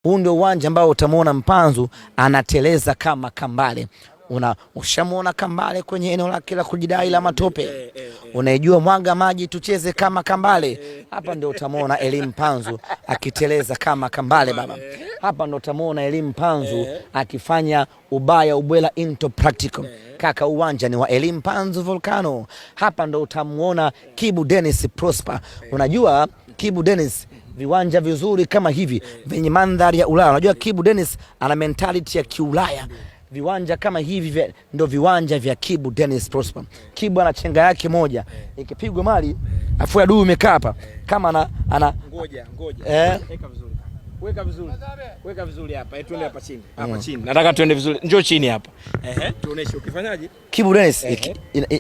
Huu ndio uwanja ambao utamwona Mpanzu anateleza kama kambale. Ushamuona kambale kwenye eneo lake la kujidai la matope, unaijua mwaga maji tucheze kama kambale. Hapa ndio utamwona Elie Mpanzu akiteleza kama kambale baba. Hapa ndio utamwona Elie Mpanzu akifanya ubaya ubwela into practical. Kaka, uwanja ni wa Elie Mpanzu Volcano. Hapa ndo utamuona Kibu Dennis Prosper. Unajua Kibu Dennis, viwanja vizuri kama hivi vyenye mandhari ya Ulaya. Unajua Kibu Dennis ana mentality ya Kiulaya. Viwanja kama hivi ndo viwanja vya Kibu Dennis Prosper. Kibu ana chenga yake moja, ikipigwa mali afu adui imekaa hapa kama ana Ngoja ngoja. Weka vizuri. Weka vizuri. Weka vizuri hapa. Tuende hapa chini. Hapa chini. Nataka tuende vizuri. Njoo chini hapa. Ehe. Tuoneshe ukifanyaje? Kibu Dennis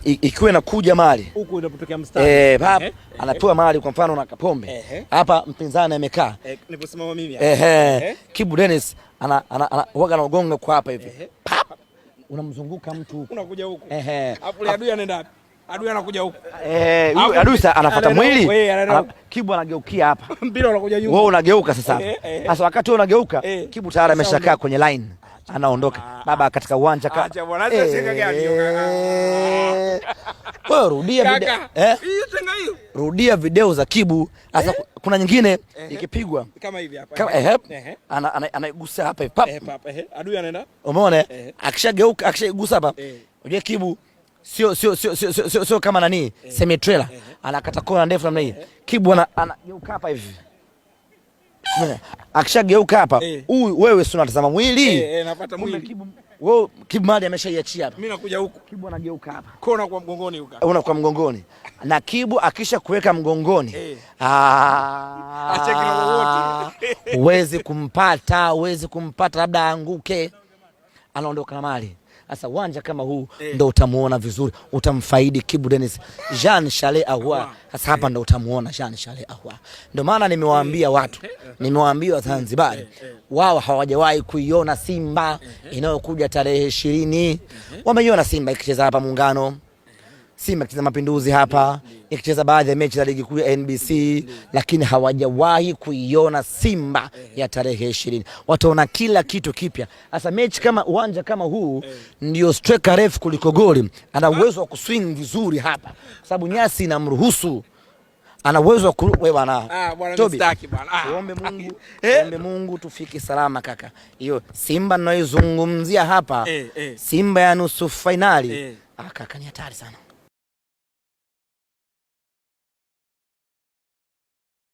ikiwa inakuja mali huku inapotokea mstari. Hapa anapewa mali kwa mfano na Kapombe. Hapa mpinzani amekaa. Niliposimama mimi hapa. Kibu Dennis ana huaga anagonga kwa hapa hivi. Pap! Unamzunguka mtu huku. Unakuja huku. Hapo adui anaenda wapi? Adui anakuja huku. Huyu adui sasa anafuata mwili. Kibu anageukia hapa. Mpira unakuja nyuma. Wewe unageuka sasa. Sasa wakati wewe unageuka, Kibu tayari ameshakaa kwenye line. Anaondoka. Baba katika uwanja ka. Acha bwana, acha chenga gani hiyo? Wewe rudia video. Hiyo chenga hiyo. Rudia video za Kibu. Sasa kuna nyingine ikipigwa kama hivi hapa. Kama anaigusa hapa hivi. Pap. Pap. Adui anaenda. Umeona? Akishageuka, akishaigusa hapa. Unajua Kibu sio kama nani, semi trailer. Anakata kona ndefu namna hii. Kibu anageuka hapa hivi. Akishageuka hapa, huyu wewe si unatazama mwili? Napata mwili. Kibu, wewe Kibu mali ameshaiachia hapa. Mimi nakuja huku. Kibu anageuka hapa. Kona kwa mgongoni huko. Una kwa mgongoni. Na Kibu akisha kuweka mgongoni. Acheki na wote. Huwezi kumpata, huwezi kumpata, labda aanguke. Anaondoka na mali. Sasa uwanja kama huu ndo utamuona vizuri, utamfaidi Kibu Dennis. Jean Charles Ahoua. Sasa hapa ndo utamuona Jean Charles Ahoua. Ndio maana nimewaambia watu, nimewaambia Wazanzibari, wao hawajawahi kuiona Simba inayokuja tarehe 20. Wameiona Simba ikicheza hapa Muungano, Simba ikicheza Mapinduzi hapa, ikicheza baadhi ya mechi za ligi kuu ya NBC, lakini hawajawahi kuiona Simba ya tarehe 20. Wataona kila kitu kipya. Sasa mechi kama uwanja kama huu ndio striker refu kuliko goli, ana uwezo wa kuswing vizuri hapa kwa sababu nyasi inamruhusu. Ana uwezo wa wewe bwana. Bwana mstaki bwana. Tuombe Mungu, tuombe Mungu tufike salama kaka. Hiyo Simba ninayoizungumzia hapa, Simba ya nusu finali. Kaka ni hatari sana.